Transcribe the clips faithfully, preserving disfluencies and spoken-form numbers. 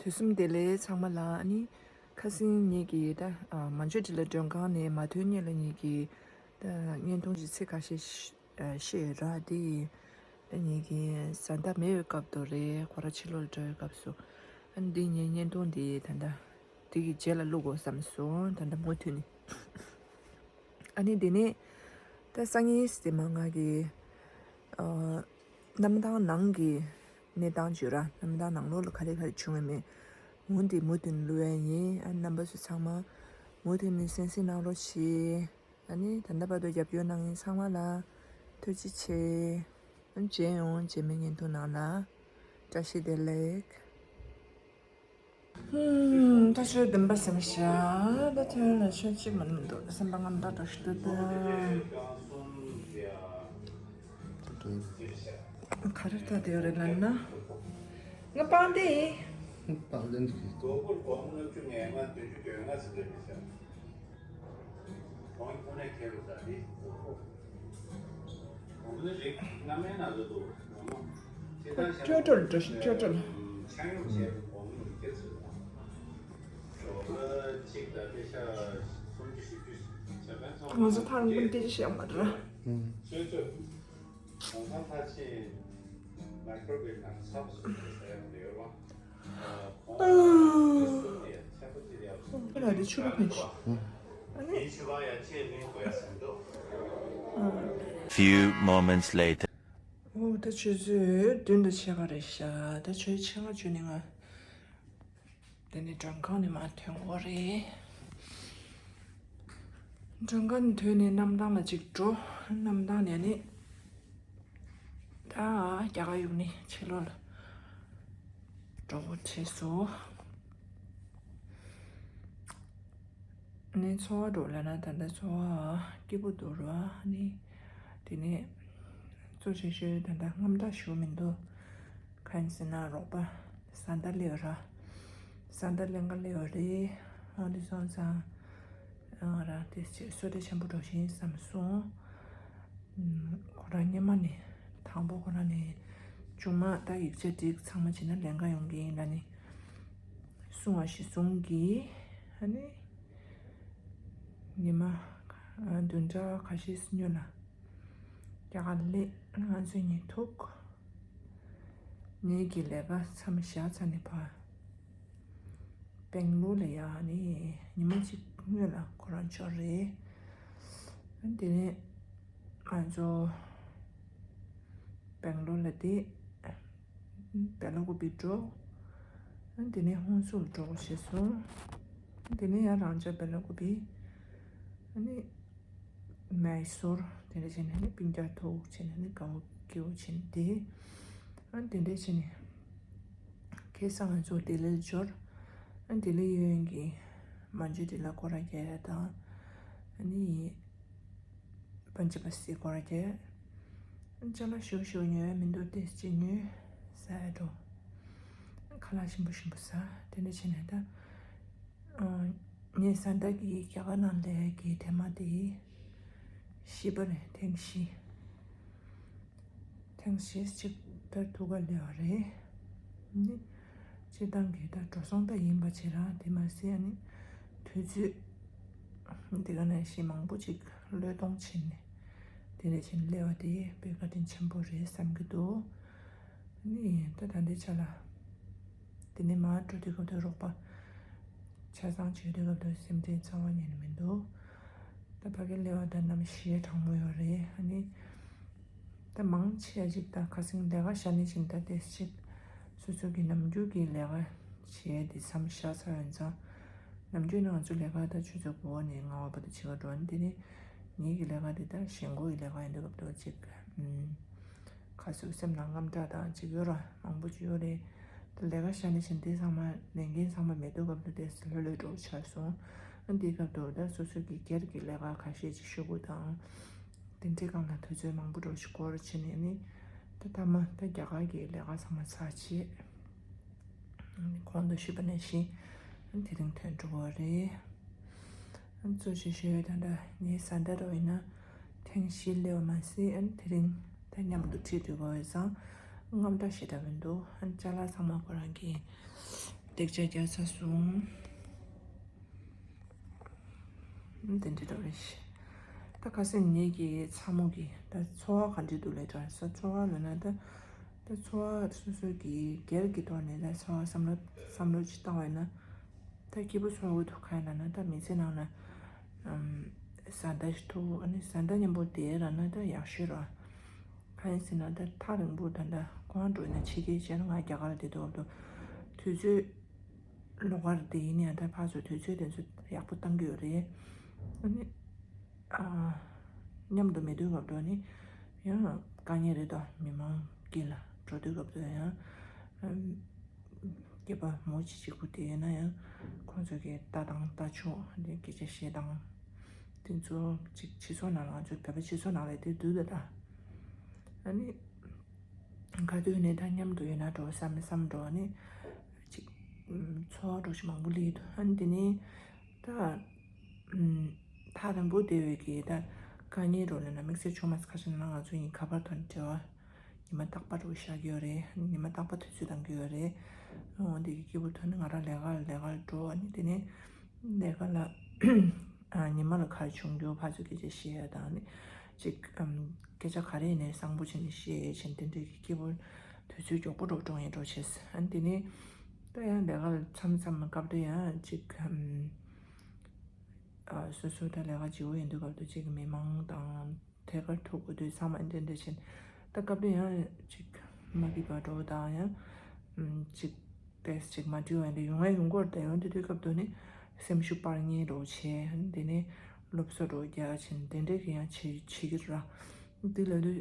དུས་གསུམ་བདེ་ལེགས་ཚང་མ་ལ། ཨ་ནི་ཁ་སང་ངེད་ཀྱིས་ད་ཨ་མ་འཇོ་འདི་ལ་མགྲོན་ཁང་ནས་མ་ཐོན་སྔོན་ལ་ངེད་ཀྱིས་ད་བརྙན་ཐུང་གི་ཚིག་ཁ་ཤས་ཤ- ཨ་བཤད་ཡོད་ར། དེ་ཡིན། ད་ངེད་ཀྱིས་བཟའ་ཟླ་མེད་པའི་སྐབས་དུ་རེད། ཁོ་རང་ཕྱི་ལོགས་ལ་འགྲོ་བའི་སྐབས་སུ། ཨ་ནི་འདི་ངའི་བརྙན་ཐུང་འདི་ད་ལྟ་འདི་གི་རྗེས་ལ་བླུག་དགོས་བསམ་སོང་། ད་ལྟ་མུ་མཐུད་ནས། ཨ་ནི་དེ་ནས་ད་སང་ཉིན་ཟེར་མ་ང་གི་ཨ་གནམ་ཐང་ནང་གི་གནས་སྟངས་བརྗོད་ར། གནམ་ཐང་ནང་ལོགས་ལ་ག་རེ་ག་རེ་བྱུང་བ་མེད། འོ་འདི་མུ་མཐུད་ནས་བླུག་ཡ་ཡིན། ཨ་ནི་རྣམ་པ་ཚོ་ཚང་མ་མུ་མཐུད་ནས་གསན་གཟིགས་གནང་རོགས་བྱེད། ཨ་ནི་ད་ལྟ་བར་དུ་རྒྱབ་སྐྱོར་གནང་མཁན་ཚང་མ་ལ་ཐུགས་རྗེ་ཆེ། ཨ་ནི་མཇལ་ཡོང་། རྗེས་མའི་བརྙན་ཐུང་ནང་ལ། བཀྲ་ཤིས་བདེ་ལེགས། ཧུམ། ད་ཆོས་བདུན་པ་ཟིན་ཤག་ད་ཐོན་ལ་ཆོས་གཅིག་མ་ནུས་འདུག་སེམས་པ་དངངས་སྐྲག་འགྲོ་ཞིག་འདུག་ད། ག་རེ་ལྟ་དེ་རེད་ལབ་ན། ང་སྤང་དེ། སྤང་དེ་འདུག་ཅོ་ཅོ་ལ་འགྲོ་ཞིག་ཅོ་ཅོ་ལ། ང་ཚོ་ཐང་ཀུན་སྐད་ཆ་བཤད་མ་ར། ཁྱོད་ལ་དེ་ཆུ་བ་ཕན་ཤི། Few moments later. འོ་ད་ཆུ་ཚོད་བདུན་དང་ཕྱེད་ཀ་རེད་ཤག་ད་ཆུ་ཚོད་ཕྱེད་ཀ་བྱོས་ནས་ང་དེ་ནས་མགྲོན་ཁང་ནས་མར་ཐོན་དགོས་རེད། མགྲོན་ཁང་ནས་ཐོན་ནས་གནམ་ཐང་ལ་ཅིག་འགྲོ། གནམ་ཐང་ནས་ནི་ད་རྒྱ་གར་ཡུལ་ནས་ཕྱི་ལོགས་ལ་འགྲོ་དགོས་བྱས་སོང་། ནི་འཚོ་བ་འགྲོ་ལབ་ན་ད་ལྟ་འཚོ་བ་སྐྱིད་པོ་འདུག་ར། ནི་དེ་ནས་གཙོ་ཆེ་ཤོས་ད་ལྟ་དངངས་སྐྲག་ཞུ་མི་འདུག་གང་ཡིན་ཟེར་ན་རོགས་པ་བཟའ་ཟླ་སླེབས་ར། བཟའ་ཟླ་ལེན་ག་སླེབས་པ་རེད། ཨ་འདི་སོང་ཙང་ང་རང་དེ་བསོད་བདེ་ཆེན་པོ་འགྲོ་བཞིན་བསམ་སོང་། ཁོ་རང་སྔོན་མ་ནས་དང་པོ་ཁོ་རང་ནས་ཆུང་མ་ད་ཡིག་ཆ་སྒྲིག་ཚང་མ་བྱས་ན་ལེན་ག་ཡོང་གི་ཡིན་ལབ་ནས་གསུང་བ་ཞིག་གསུང་གི། ཨ་ནི་ཉི་མ་བདུན་ཕྲག་ཁ་ཤས་སྔོན་ལ་རྒྱ་གར་སླེབས། ང་ཚོ་གཉིས་ཐུག་ངེད་ཀྱི་ལས་ཀ་མཚམས་བཞག་ཚར་ནས་ཕར་སྦེང་ལོར་ལ་ཡ་ནི་ཉི་མ་གཅིག་སྔོན་ལ་ཁོ་རང་འབྱོར་རེད། དེ་ནས་ང་ཚོ་སྦེང་ལོར་ལ་བསྡད། བེ་ལ་ཀུ་པི་འགྲོ། དེ་ནས་ཧུན་སུར་འགྲོ་བྱས་སོང་། དེ་ནས་ཡང་རང་འཇགས་བེ་ལ་ཀུ་པི། ཨ་ནི་མའི་སོར་དེ་འདྲ་བྱས་ནས་ནི་སྤུན་ཀྱག་ཐུག་བྱས་ནས་ནི་དགའ་བོ་སྐྱིད་བོ་བྱས་ནས་བསྡད། ཨ་དེ་འདྲ་བྱས་ནས་ཁ་སང་ང་ཚོ་ལྡི་ལིར་འབྱོར། ཨ་ལྡི་ལི་གཡས་གཡོན་གྱི་མ་འཇོ་དེ་ལ་སྐོར་ར་རྒྱག་ཡ་དང་། ཨ་ནི་པན་ཅི་པ་སི་སྐོར་ར་རྒྱག་ཅ་ལག་ཞུ་ཞུ་ཉོས་མི་འདུག་ཏེ་ཅི་ཉོས་ཟ་ཡ་འགྲོ། ཁ་ལག་ཞིམ་པོ་ཞིམ་པོ་ཟ། དེ་འདྲ་བྱས་ནས་ད། ངའི་བཟའ་ཟླ་གི་རྒྱ་གར་ནང་ལས་ཀྱི་དེ་མ་དེ་བཞི་པ་རེད། ཐེངས་བཞི། ཐེངས་བཞི་གཅིག་ལྟར་ཐུག་ག་སླེབས་པ་རེད། ནི་སྤྱིར་བཏང་གི་ད་འགྲོ་སོང་ད་ཡིན་པ་བྱེད་རང་དེ་མ་ཟད་ཨ་ནི་དུས་ཚོད་འདི་ག་ནས་ཞེ་མང་པོ་ཅིག་བློས་གཏོང་བྱས་ནས་དེ་འདྲ་བྱས་ནས་སླེབས་པ་དེ་དཔེ་བཀའ་དྲིན་ཆེན་པོ་རེད་བསམ་གྱི་འདུག་ནི་ད་ད་ལྟའི་ཆ་ལ་དེ་ནས་མར་འགྲོ་དུས་སྐབས་དུ་རོགས་པ་ཆ་ཚང་བྱེད་དུས་སྐབས་དུ་སེམས་ཁྲལ་རྩ་བ་ཉིད་ནས་མི་འདུག་ད་ཕ་གི་སླེབས་པ་ད་གནམ་གཤིས་གྲང་མོ་ཡོད་རེད། ཨ་ནི་ད་མང་ཆེ་བ་ཅིག་ད་ཁ་སང་ལས་ཀ་བཞག་ནས་ཕྱིན། ད་དེ་ཅིག་སོ་སོ་གི་ནམ་རྒྱུན་གྱི་ལས་ཀ་བྱས་ཏེ་མཚམས་བཞག་ཚར་ཡོད་ཙང་། ནམ་རྒྱུན་ནི་ང་ཚོ་ལས་ཀ་ད་ཆུ་ཚོད་དགུ་པ་ནས་ལྔ་པ་བར་དུ་བྱེད་ཀ་འགྲོ། ཨ་ནི་དེ་ནི་ངེད་ཀྱི་ལས་ཀ་དེ་ད་ཞེན་ཁོག་གི་ལས་ཀ་ཡིན་དུས་སྐབས་དུ་ཅིག་ཁ་སུ་སེམས་ནང་དངངས་སྐྲག་དང་ཅིག་ཡོད་ར། མང་པོ་ཅིག་ཡོད་རེད། ད་ལས་ཀ་བཞག་ནས་ཕྱིན་དེ་ཚང་མ་ལས་འགན་ཚང་མ་མེད་དུས་སྐབས་དུ་དེ་ལྷོད་ལྷོད་འགྲོ་ཆགས་སོང་། ཨ་འདིའི་སྐབས་དུ་ད་སོ་སོ་གི་སྒེར་གྱི་ལས་ཀ་ཁ་ཤས་ཅིག་ཤོག་གུ་དང་། དེ་འདྲའི་སྒང་ལ་དུས་ཚོད་མང་པོ་འགྲོ་ཞིག་འགོར་བྱས་ནས་ནི། ད་ད་མ་ད་རྒྱ་གར་གྱི་ལས་ཀ་ཚང་མ་ཚར་བྱས། གོང་དུ་ཞུས་པ་ནང་བཞིན་དེ་རིང་ཐོན་འགྲོ་བ་རེད། གཙོ་ཆེ་ཤོས་ད་ལྟ་ངའི་བཟའ་ཟླ་རོ་ཡིན་ན་ཐེངས་བཞི་སླེབས་པ་མ་ཟད། དེ་རིང་ད་མཉམ་དུ་ཁྲིད་འགྲོ་བ་ཡོད་ཙང་དངངས་སྐྲག་ཞེ་དྲག་མི་འདུག་ཅ་ལག་ཚང་མ་ཁོ་རང་གིས་ སྟེགས་ཆ་རྒྱག་ཚར་སོང་། དེ་འདྲ་འདྲ་རེད། ད་ཁ་སང་ངེད་ཀྱི་ཚ་མོ་གི་ད་ཚོར་བ་ག་འདྲ་འདུག་ལབ་དྲན་སོང་། ཚོར་བ་ལབ་ན་ད་ད་ཚོར་བ་སོ་སོ་གི་སྒེར་གྱི་ཐོག་ནས་ད་ཚོར་བ་བསམ་བློ་བསམ་བློ་ཅིག་བཏང་བ་ཡིན་ན། ད་སྐྱིད་པོ་ཚོར་གྱི་འདུག་ག་ཡིན་ལབ་ན་ད་མི་ཚེ་ནང་ན་ཨམ་བཟའ་ཟླ་ཞིག་ཐུག་ཨ་ནི་བཟའ་ཟླ་མཉམ་པོ་བསྡད་ལབ་ན་ད་ཡག་ཤོས་རེད། གང་ཡིན་ཟེར་ན་ད་ཐག་རིང་པོ་ད་ལྟ་གང་འགྲོ་ན་ཕྱི་རྒྱལ་བྱས་ན་ང་རྒྱ་གར་ལ་བསྡད་འདུག་སྐབས་དུས་ཚོད་ལོགས་ཀར་བསྡད་ཡིན་ཡང་ད་ཕར་ཚུར་དུས་ཚོད་དེ་ཚོ་ཡག་པོ་བཏང་གི་ཡོད་རེད། ཨ་ནི་ཨ་མཉམ་དུ་མེད་དུས་སྐབས་དུ་ནི་ཡང་དཀའ་ངལ་རེད་དོ། མི་མང་དཀྱིལ་ལ་འགྲོ་དུས་སྐབས་དུ་ཡང་ཨ་སྐྱེས་པ་མོ་གཅིག་གཅིག་པུ་དེ་ཡིན་ན་ཡང་ཁོང་ཚོ་གི་ལྟ་སྟངས་ལྟ་ཕྱོགས་འདི་སྐད་ཆ་བཤད་སྟངས་དེ་ཚོ་གཅིག་སྤྱི་ཚོགས་ནང་ལ་ང་ཚོ་བོད་པ་སྤྱི་ཚོགས་ནང་ལ་དེ་འདུག་ད་ད། ཨ་ནི་ག་དུས་ནས་ད་མཉམ་དུ་ཡོད་ན་འགྲོ་བསམ་བསམ་འགྲོ་ནི་གཅིག་ཚོར་བ་འགྲོ་ཞིག་མང་པོ་སླེབས་འདུག་ཨ་ནི་དེ་ནས་ད་ཐག་རིང་པོ་བསྡད་པའི་གི་ད་དཀའ་ངལ་འགྲོ་ལབ་ན་དམིགས་བསལ་ཆུང་མ་ཁ་ཤས་ནང་ང་ཚོ་ཡིན་ཁ་པར་ཐོག་ནས་འབྲེལ་བ་ཉི་མ་རྟག་པར་རུ་བཞག་གི་ཡོད་རེད། ཉི་མ་རྟག་པར་དུས་ཚོད་འདང་གི་ཡོད་རེད། འོ་འདི་གི་སྐྱིད་པོ་ཐོན་ནས་ང་རང་ལས་ཀ་ལས་ཀར་འགྲོ། ཨ་ནི་དེ་ནས་ལས་ཀ་ལ་ཨ་ཉི་མ་ལ་ག་རེ་བྱུང་རྒྱུ་ཕར་ཚུར་སྐད་ཆ་བཤད་ཡ་དང་ནི་ཅིག་ཨམ་སྐད་ཆ་ག་རེ་ཡིན་ནའི་གསང་པོ་བྱས་ནས་བཤད་ཡ་བྱས་ནས་དེ་འདྲའི་གི་སྐྱིད་པོ་དུས་ཚོད་མགྱོགས་པོ་འགྲོ་གྲོང་ཡིན་འགྲོ་བྱས། ཨ་ནི་དེ་ནས་ད་ཡང་ལས་ཀ་ལ་མཚམས་མཚམས་སྐབས་དེ་ཡང་ཅིག་ཨམ་ཨ་སོ་སོ་ད་ལས་ཀ་བྱེད་འོ་ཡིན་དུས་སྐབས་དུ་ཅིག་མི་མང་དང་ཐད་ཀར་ཐུག་དགོས་དུས་ཚང་མ་འདྲེ་འདྲེ་བྱས། ད་སྐབས་དུ་ཡང་ཅིག་མ་སྐྱིད་པ་འགྲོ་དང་ཡང་ཅིག་ཏེས་ཅིག་མ་འགྲིག་པ་འདི་ཡོང་ཡ་ཡོང་གི་རེད། ད་ཡོང་དུས་དུས་སྐབས་དུ་ནི་སེམས་ཤུགས་སྤར་མཁན་འགྲོ་བྱས། དེ་ནས་སློབ་གསོ་འགྲོ་རྒྱག་བྱས་དེ་འདྲས་ཀྱི་ཡང་བྱེད་བྱེད་ཀྱི་ར། འདི་ལབ་དུས་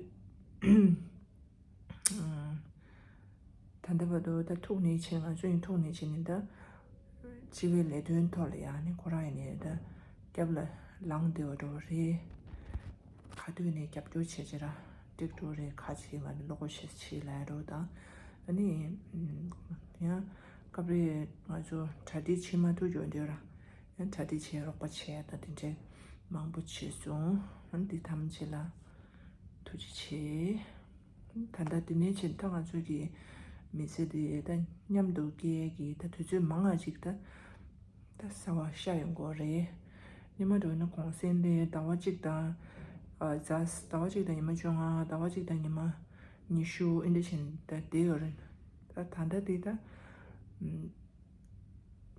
ད་ལྟ་བར་དུ་ད་ཐུག་ནས་བྱས། ང་ཚོ་ཡིན་ཐུག་ནས་བྱས་ནས་ད་སྤྱི་པའི་ལས་དོན་ཐོག་ལ་ཡང་ནི་ཁོ་རང་ཡིན་ནས་ད་རྒྱབ་ལ་ལངས་བསྡད་པ་འགྲོ་རེད། ག་དུས་ནས་རྒྱབ་སྐྱོར་བྱས་བྱས་ར་འགྲིག་འགྲོ་རེད། ཁ་ཆེ་ང་ནི་བློ་ཁོག་ཆེ་ཆེ་ལ་རོ་དང་ཨ་ནི་ཡང་སྐབས་རེ་ང་ཚོ་གྲ་སྒྲིག་བྱེད་མ་ཐུབ་འགྱོ་འདོད་ར་ཡང་གྲ་སྒྲིག་བྱས་རོགས་པ་བྱས་ད་དེ་འདྲའི་མང་པོ་བྱས་སོང་། ཨ་ནི་འདི་ཐམས་ཅད་ལ་ཐུགས་རྗེ་ཆེ། ད་ལྟ་དེ་ནས་ཕྱིན་ད་ང་ཚོ་གི་མི་ཚེ་འདི་ད་མཉམ་དུ་སྐྱེལ་གི་ད་དུས་ཚོད་མང་ང་ཅིག་ད་ད་གསར་བ་ཤར་ཡོང་གི་རེད། ཉི་མ་འགྲོ་ན་གུང་སེང་ལས་ཟླ་བ་གཅིག་དང་ཟླ་བ་གཅིག་དང་ཉི་མ་བཅོ་ལྔ། ཟླ་བ་གཅིག་དང་ཉི་མ་ཉི་ཤུ་ཨེ་འདྲ་ཕྱིན་ད་བསྡད་ཡོད་རེད། ད་ད་ལྟ་འདི་ད།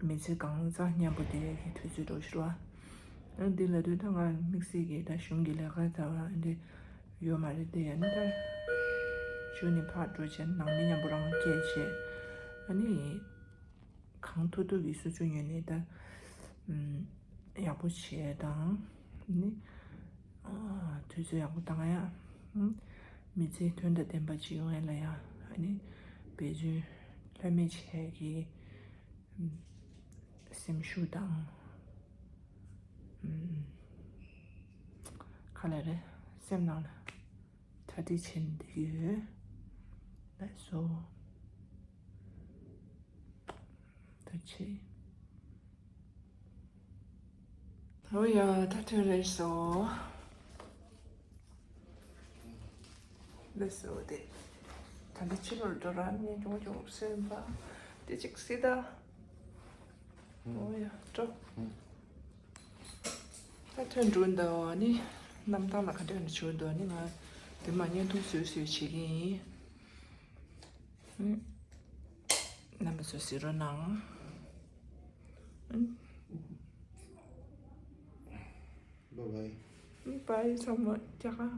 མི་ཚེ་གང་ཚང་མཉམ་པོ་བསྡད་ཡས་ཀྱི་དུས་ཚོད་འགྲོ་ཕྱིར་བ། ཨ་འདི་ལ་དུས་ད་ང་དམིགས་བསལ་གྱི་ད་གཞུང་གི་ལས་ཀ་ད་བ་འདི་ཡོད་མ་རེད་དེ། ཨ་ནི་ད་ཇུ་ནི་ཕར་འགྲོ་བྱས་ནང་མི་མཉམ་པོ་རང་སྐྱེལ་བྱས། ཨ་ནི་གང་ཐུབ་ཐུབ་ཀྱི་སུ་ཆུ་ཉོས་ནས་ད་ཡག་པོ་བྱས་དང་ནི་དུས་ཚོད་ཡག་པོ་བཏང་ཡ། མི་ཚེ་དོན་དང་ལྡན་པ་ཅིག་ཡོང་ཡ་ལ་ཡ་ཨ་ནི་འབད་བརྩོན་ལྷོད་མེད་བྱས་ཀྱི། སེམས་ཤུགས་དང་། ག་ལ་རེད། སེམས་ནང་ལ་གྲ་སྒྲིག་བྱས་ནས་བསྡད་ཀྱི་ཡོད། ལགས་སོ། ད་ཆེ། ཨོ་ཡ་ད་ཐོན་རེད་སོ། ལགས་སོ་དེ། ད་ལྟ་ཕྱི་ལོགས་འགྲོ་ར་ཉན་ཆུང་ཆུང་སེམས་པ། དེ་ཅིག་སྲིད་ད། ཨོ་ཡ་འགྲོ། ད་ཐོན་འགྲོ་འདུག་ནི། གནམ་ཐང་ལ་ག་འདྲ་ནས་བྱུང་འདུག་ནི་ང་དེ་མ་བརྙན་ཐུང་བཟོས་བཟོས་བྱེད་ཀྱི་ཡིན། རྣམ་པ་ཚོ་གཟིགས་རོགས་གནང་། བའི་བའི། བའི་ཚང་མ་རྒྱ་གར།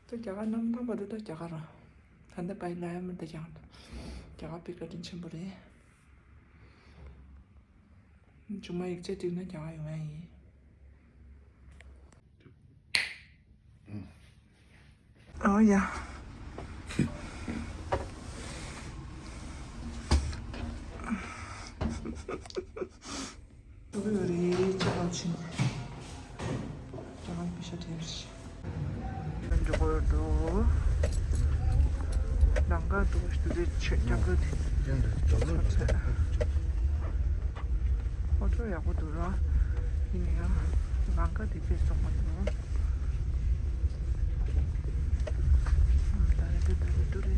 ད་རྒྱ་གར་གནམ་ཐང་བར་དུ་ད་རྒྱ་གར་ར། ད་ལྟ་བའི་ལ་ཡ་མི་ད་རྒྱ་གར། རྒྱ་གར་པི་བཀའ་དྲིན་ཆེན་པོ་རེད། ཆུང་མ་ཡིག་ཆ་བྲིས་ན་རྒྱ་གར་ཡོང་ཡ་ཡིན། ཨོ་ཡ། འགྲོ་གི་ཡོད་རེད་ཅག་ལ་ཕྱིན། ཅག་ལ་པི་ཤ་དེར། འགྲོ་གི་ཡོད་འགྲོ། ལམ་ཁ་འདུག་ཞུ་དེ་ཆོས་སྐྱབས་འགྲོ་དེ། ཨོ་ཊོ་ཡག་པོ་འདུག་ར། ཡིན་ཡང་ལམ་ཁ་དེ་དཔེ་བཟང་པོ་འདུག་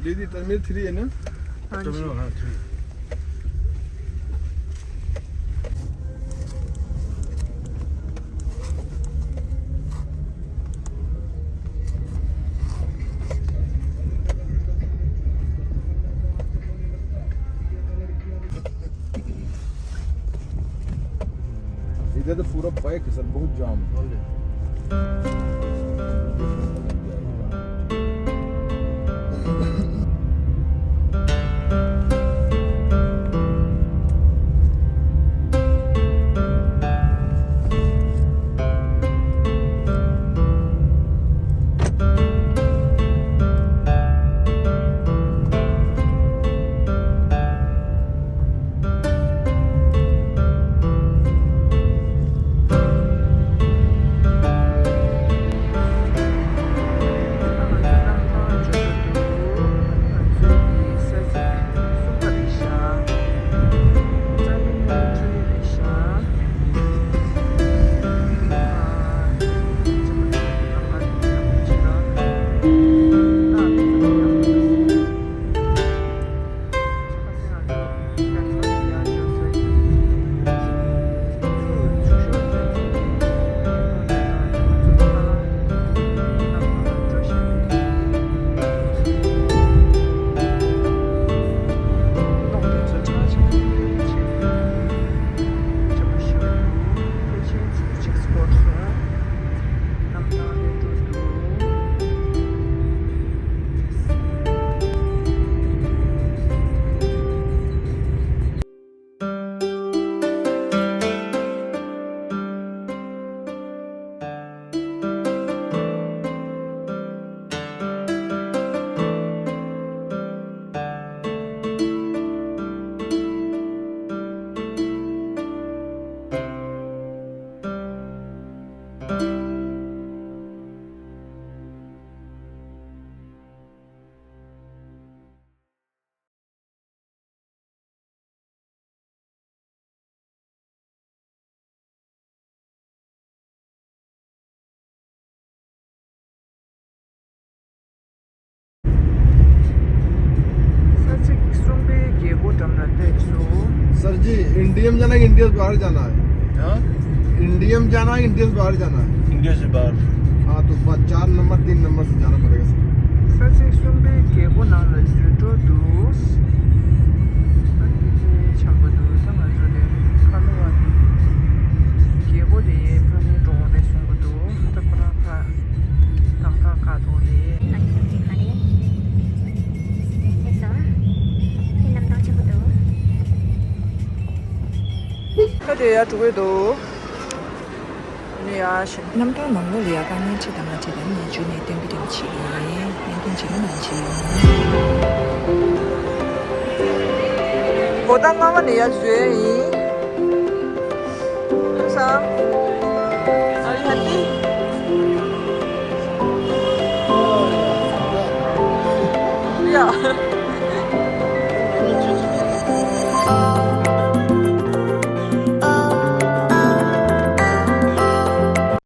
ལེ་དེ་དར་མེད་ཐི་རི་ཡིན་ན། ཨ་ནི། ལེ་དེ་དར་མེད་ཐི་རི་ཡིན་ན། ཨ་ནི། इधर तो पूरा पैक है सर, बहुत जाम है। ས་ཚིགས་གསུམ་པའི་རྒྱལ་སྒོ་འགྲམ་ལ་བསྡད་སོང་། सर जी, इंडिया में जाना है, इंडिया से बाहर जाना है? हाँ? इंडिया में जाना है, इंडिया से बाहर जाना है? इंडिया से बाहर। हाँ, तो बस चार नंबर, तीन नंबर से जाना पड़ेगा सर। ས་ཚིགས་གསུམ་པའི་རྒྱལ་སྒོ་ནང་ལ་འཛུལ་འགྲོ་འདུག་ཨ་ནི་དེ་ཆེན་པོ་འདུག་ད་ང་ཚོ་ནས་ཁ་ལོ་བ་དེ་རྒྱལ་སྒོ་དེ་ཕ་ནས་འགྲོ་འོང་རེད་གསུང་གི་འདུག་ད་ཁོ་རང་ཕ་ཏག་ཏག་ཁ་ཐོག་རེད། ཨ་ནི་ཅིག་མ་རེད། དེ་སོ། དེ་རྣམ་གྲངས་ཆེན་པོ་འདུག་ཁ་དེ་ཡར་འགྲོ་གི་འདུག་ནི་ཡར་ཕྱིན། རྣམ་གྲངས་ནང་ལོགས་ལ་ཡར་དཀའ་ངལ་ཁྲིད་དང་མ་ཁྲིད་དང་ནས་བརྒྱུད་ནས་སྟོན་གི་རིམ་བྱེད་ཀྱི་ཡིན། བརྙན་ཐུང་བྱེད་མི་ནང་བཞིན་ཡིན། སྒོ་ཐང་སྔ་མ་ནས་ཡར་འཛུལ་ཡིན། ཨ་ས། Are you happy? Yeah.